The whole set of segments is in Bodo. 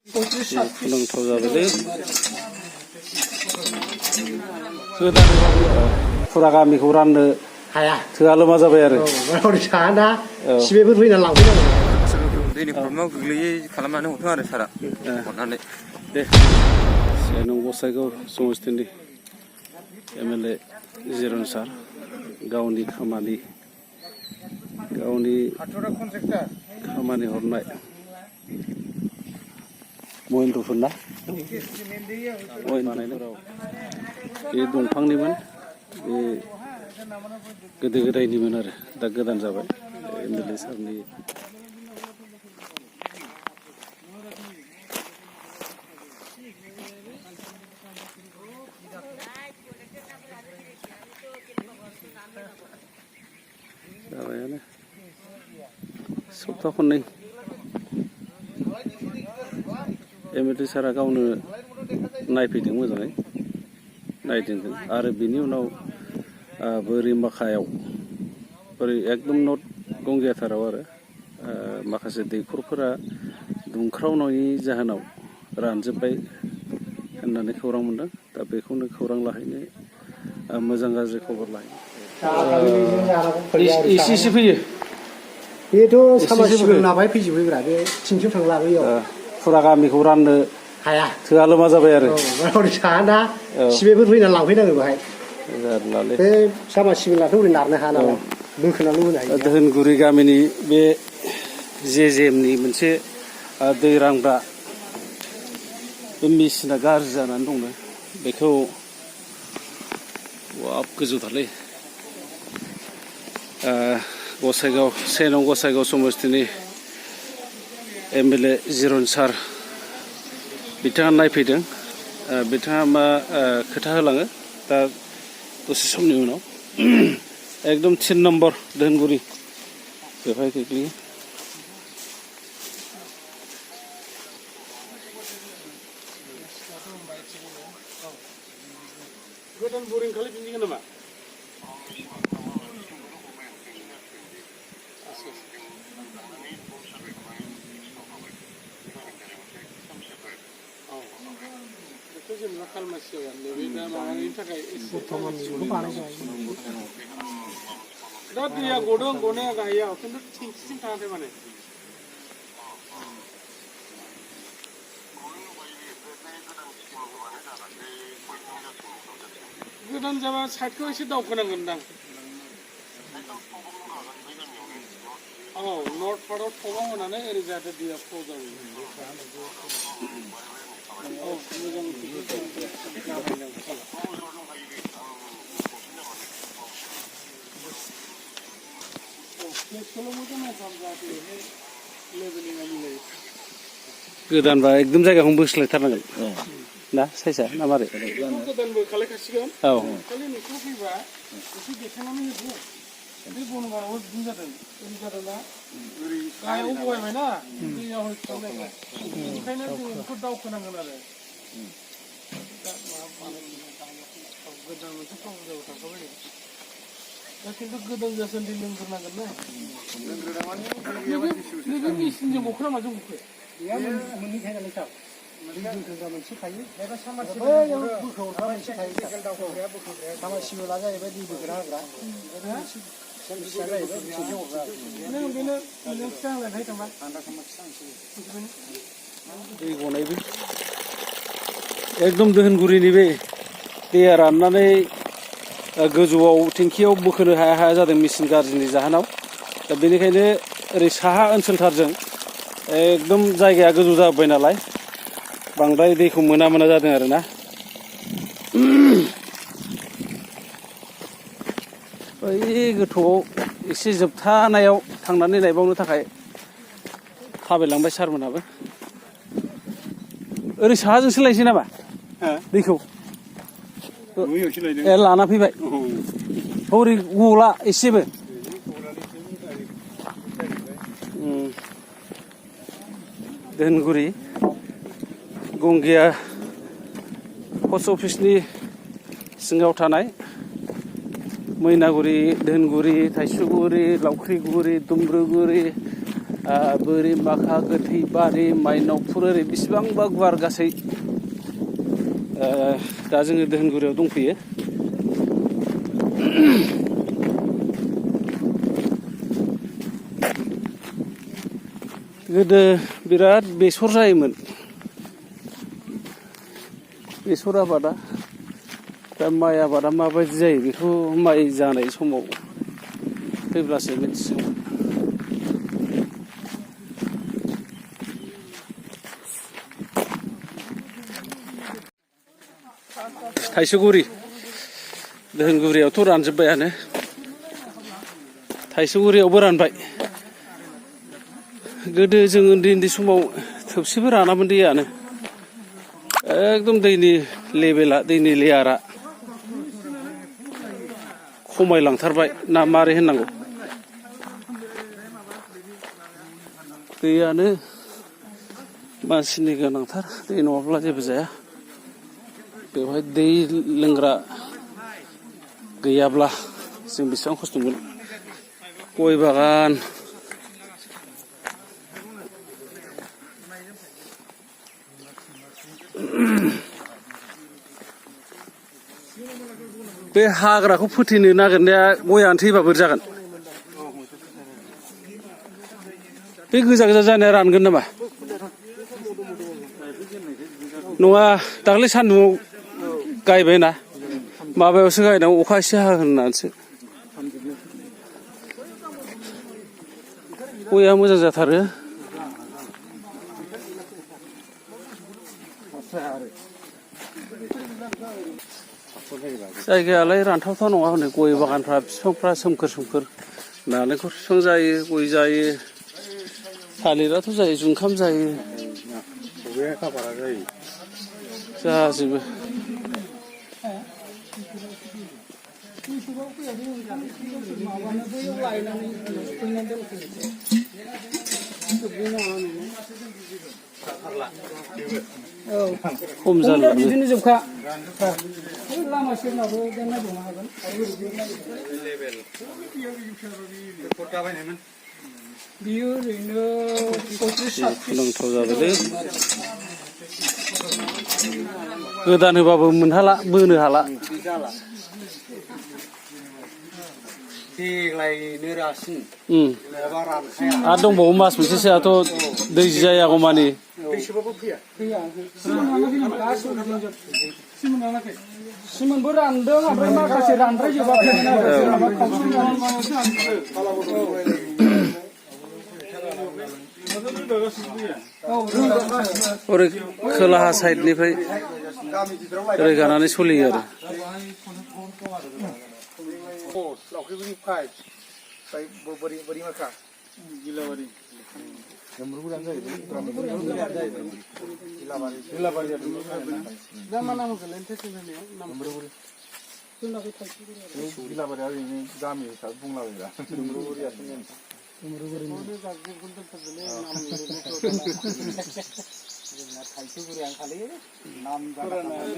फोनांथाव जाबायलै गोदान फुरा गामिखौ राननो हाया थोआ लोमा जाबाय आरो हरै साहाना सिबायफोर फैनानै लांफैनांगौ दैनि प्रब्लेमाव गोग्लैयै खालामनानै हरदों आरो सारा हरनानै दे सेनं गसाइगाव समस्थिनि MLA जिरन सार गावनि खामानि हरनाय महेन्द्रफोर ना बे दंफांनिमोन बे गोदो गोदायनिमोन आरो दा गोदान जाबाय MLA सारनि जाबायानो सप्ता खननै MLA सारा गावनो नायफैदों मोजाङै नायदिंदों आरो बिनि उनाव बोरि माखायाव बोरै एकदम नर्थ गंगियाथाराव आरो माखासे दैखरफोरा दुंख्रावनायनि जाहोनाव रानजोब्बाय होननानै खौरां मोनदों दा बेखौनो खौरां लाहैनो मोजां गाज्रि खबर लाहैनो एसे फैयो बेथ' सामासिबो लाबाय फैजोबबायब्रा बे थिंखियाव थांला बैयाव फुरा गामिखौ राननो हाया थोआ लोमा जाबाय आरो हरै साहाना सिबायफोर फैनानै लांफैनांगौ बाहाय बे सामासिबोलाथ' ओरै नारनो हाया नालाय बोखोनाल' होनो हायो दोहोनगुरि गामिनि बे JJMनि मोनसे दै रानग्रा बे मेचिना गाज्रि जानानै दंनो बेखौ वाब गोजौथारलै गसाइगाव सेनं गसाइगाव समस्थिनि MLA जिरन सार बिथाङा नायफैदों बिथाङा मा खोथा होलाङो दा दसे समनि उनाव एकदम 3 नम्बर दोहोनगुरि बेवहाय गोग्लैयो गोदान बरिं खालामफिनगोन नामा जेनेबा खालामनांसिगोन नैबे दा माबानि थाखाय दा दैया गदों गनाया गाहायाव खिन्थु थिंखिसिम थाङाखै माने गोदान जाबा साइडखौ एसे दावखोनांगोनदां औ नर्थ पार्टआव थबा होनानै ओरै जाहाथे दैया फ्ल' जायो औ मोजां गोदानबा एकदम जायगाखौनो बोस्लायथारनांगोन ना साइजआ ना मारै गोदानबो खालायखासिगोन औ खालि नोंखौ फैबा एसे देखायनानै होदो बे बनगारावबो बिदिनो जादों ओरै जादोंना गाहायाव बहायबायना दैयाव होखांनाय ओंखायनो जों बेखौ दावखोनांगोन आरो गोदान मोनसे प्रब्लेम थांखाबाय दा खिन्थु गोदान जासान्दि लोंग्रोनांगोन ना नैबे मेचिनजों गखो ना माजों गखो बेया मोननै थायो नालाय सार दोनग्रा मोनसे थायो एबा सामासिबो बोखावग्रा मोनसे थायो सामासिबोला जाहैबाय दै बोखोना होग्रा दै गनायबो एकदम दोहोनगुरिनि बे दैया राननानै गोजौआव टेंकियाव बोखोनो हाया जादों मेचिन गाज्रिनि जाहोनाव दा बेनिखायनो ओरै साहा ओनसोलथारजों एकदम जायगाया गोजौ जाबाय नालाय बांद्राय दैखौ मोना जादों आरो ना बै गोथौआव एसे जोबथानायाव थांनानै नायबावनो थाखाय थाबायलांबाय सारमोनाबो ओरै साहाजोंसो लायसै नामा दैखौ लाना फैबाय हरै गला एसेबो दोहोनगुरि गंगिया पस्ट अफिसनि सिङाव थानाय मैनागुरि दोहोनगुरि थाइसुगुरि लावख्रिगुरि दुमब्रुगुरि बोरि माखा गोथै बारि माइनावफोर ओरै बेसेबांबा गुवार गासै दा जोङो दोहोनगुरियाव दंफैयो। गोदो बिराद बेसर जायोमोन, बेसर आबादा। दा माइ आबादा माबायदि जायो बेखौ माइ जानाय समाव फैब्लासो मिथिसिगोन। थाइसुगुरि दोहोनगुरियावथ' रानजोब्बायानो, थाइसुगुरियावबो रानबाय। गोदो जों उन्दै उन्दै समाव थोबसेबो रानामोन दैयानो। एकदम दैनि लेभेला, दैनि लेयारा खमायलांथारबाय ना मारै होननांगौ। दैयानो मानसिनि गोनांथार, दै नङाब्ला जेबो जाया। बेवहाय दै लोंग्रा गैयाब्ला जों बेसेबां खस्थ' मोनो। गय बागान, बे हाग्राखौ फोथैनो नागिरनाया गयानो थैबा बोरै जागोन? बे गोजा गोजा जानाया रानगोन नामा? नङा, दाख्लै सान्दुङाव गायबायना, माबायावसो गायनांगौ, अखा एसे हागोन होननानैसो। गया मोजां जाथारो। जायगायालाय रानथावथाव नङा हनै, गय बागानफ्रा, बिफांफ्रा सोमखोर सोमखोर। नालेंखर बिफां जायो, गय जायो, थालिराथ' जायो, जुंखाम जायो, जाजोबो। खम जाला बिदिनो जोबखा। लामा सेरनाबो नायबावनो हागोन। बियो ओरैनो 35-40 जाबायलै। गोदान होबाबो मोनहाला, बोनो हाला। देग्लायनो रासिन। आरो दंबावो मास मोनसेसोआथ' दै जायागौ मानि। सिमोनबो रानदों, ओमफ्राय माखासे रानद्रायजोबाखैमोन आरो। ओरै खोलाहा साइडनिफ्राय रोगानानै सोलियो आरो।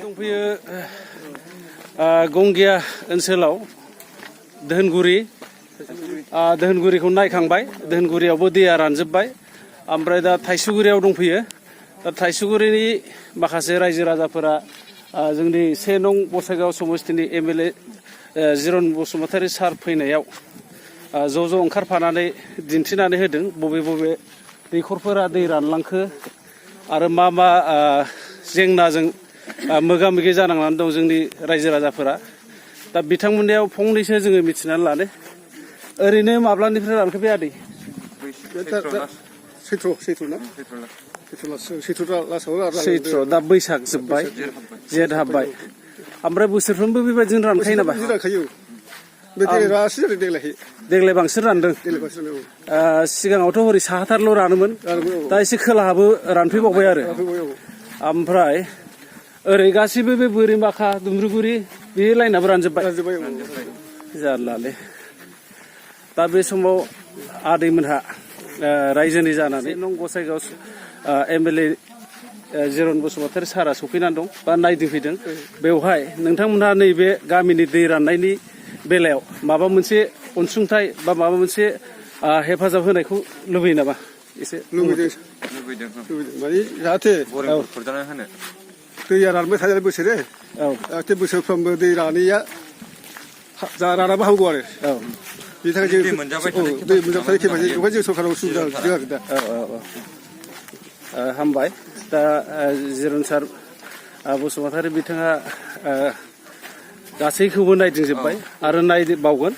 दंफैयो गंगिया ओनसोलाव दोहोनगुरि। दोहोनगुरिखौ नायखांबाय, दोहोनगुरियावबो दैया रानजोब्बाय। ओमफ्राय दा थाइसुगुरियाव दंफैयो। दा थाइसुगुरिनि माखासे रायजो राजाफोरा जोंनि 1 नं गसाइगाव समस्तिनि MLA जिरन बसुमतारी सार फैनायाव ज' ज' ओंखारफानानै दिन्थिनानै होदों बबे बबे दैखरफोरा दै रानलांखो आरो मा मा जेंनाजों मोगा मोगि जानांनानै दं जोंनि रायजो राजाफोरा। दा बिथांमोननियाव फंनैसो जोङो मिथिनानै लानो। ओरैनो माब्लानिफ्राय रानखो बे आदै? सैत्र, दा बैसाग जोब्बाय, जेठ हाबबाय। ओमफ्राय बोसोरफ्रोमबो बेबायदिनो रानखायो नामा? देग्लाय बांसिन रानदों। सिगाङावथ' हरै साहाथारल' रानोमोन, दा एसे खोलाहाबो रानफैबावबाय आरो। ओमफ्राय ओरै गासिबो बे बोरिमाखा दुम्ब्रुगुरि बे लाइनाबो रानजोब्बाय। जारलालै। दा बे समाव आदैमोनहा रायजोनि जानानै नं गसाइगाव MLA जिरन बसुमतारी सारा सफैनानै दं बा नायदिंफैदों। बेवहाय नोंथांमोनहा नैबे गामिनि दै राननायनि बेलायाव माबा मोनसे अनसुंथाइ बा माबा मोनसे हेफाजाब होनायखौ लुबैयो नामा? एसे लुबैदों लुबैदों माने जाहाथे बरिं खुरजाना होनो दैया रानबाय थायो बोसोरे जाहाथे बोसोरफ्रोमबो दै रानैया रानाबो हामगौ आरो बेनि थाखाय जों दै मोनजाबाय थानाय बेवहाय जों सरकाराव सुबिदा होदों आरो दा हामबाय दा जिरनसार बसुमतारी बिथाङा गासैखौबो नायदिंजोब्बाय आरो नायबावगोन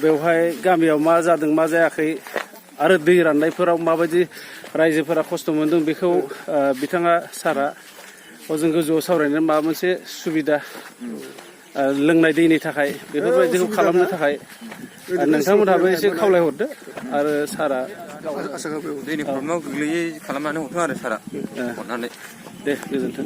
बेवहाय गामियाव मा जादों मा जायाखै आरो दै राननायफोराव माबायदि रायजोफोरा खस्थ' मोनदों बेखौ बिथाङा सारा हजों गोजौआव सावरायनो माबा मोनसे सुबिदा लोंनाय दैनि थाखाय बेफोरबायदिखौ खालामनो थाखाय नोंथांमोनहाबो एसे खावलायहरदो आरो सारा दैनि प्रब्लेमाव गोग्लैयै खालामनानै हरथों आरो सारा अननानै दे गोजोन्थों